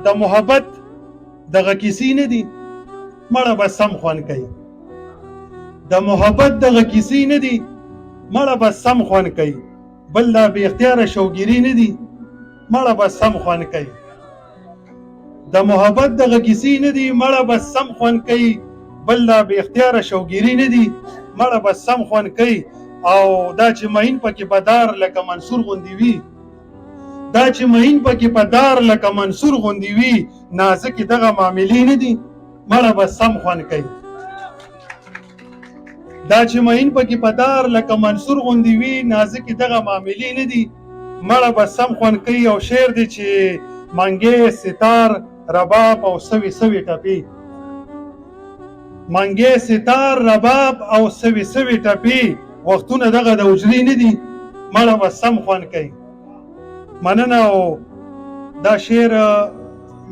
د محبت دغه کیسې نه دي، مړه به سم خوند کوي. د محبت دغه کیسې نه دي، مړه به سم خوند کوي. بل دا بې اختیاره شوګیري نه دي، مړه به سم خوند کوي. د محبت دغه کیسې نه دي، مړه به سم خوند کوي. بل دا بې اختیاره شوګیري نه دي، مړه به سم خوند کوي. او دا چې مهین پکې بدار لکه منصور غوندې وي، دا چې مهین پکې په دار لکه منصور غوندې وي، نازکې دغه معاملې نه دي، مړه به سم خوند کوي. دا چې مهین پکې په دار لکه منصور غوندې وي، نازکې دغه معاملې نه دي، مړه به سم خوند کوي. او شعر دی چې منګې ستار رباب او سوي سوي ټپي، منګې ستار رباب او سوي سوي ټپي، وختونه دغه د حجرې نه دي، مړه به سم خوند کوي. مننه. او دا شعر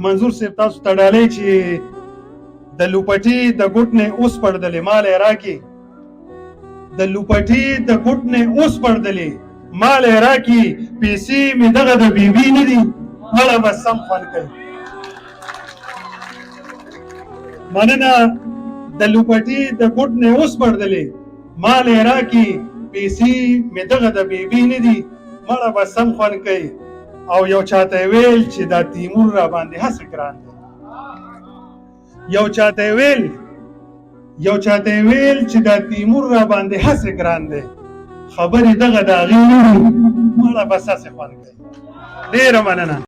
منظور صاحب تاسو ته ډالۍ چې د لوپټي د ګوټ نه اوس پړدلې مال یې راکې، د لوپټي د ګوټ نه اوس پړدلې مال یې راکې، پیسې مې دغه د بیبي نه دي، مړه به سم خوند کوي. مننه. د لوپټي د ګوټ نه اوس پړدلې مال یې راکې، پیسې مې دغه د بیبي نه دي، مړه به سم خوند کوي. او یو چاته یې ویل چې دا تیمور را باندې هسې ګران دی، یو چاته یې ویل، یو چاته یې ویل چې دا تیمور را باندې هسې ګران دی، خبرې دغه د هغې نه دي، مړه بس هسې خوند کوي. ډېره مننه.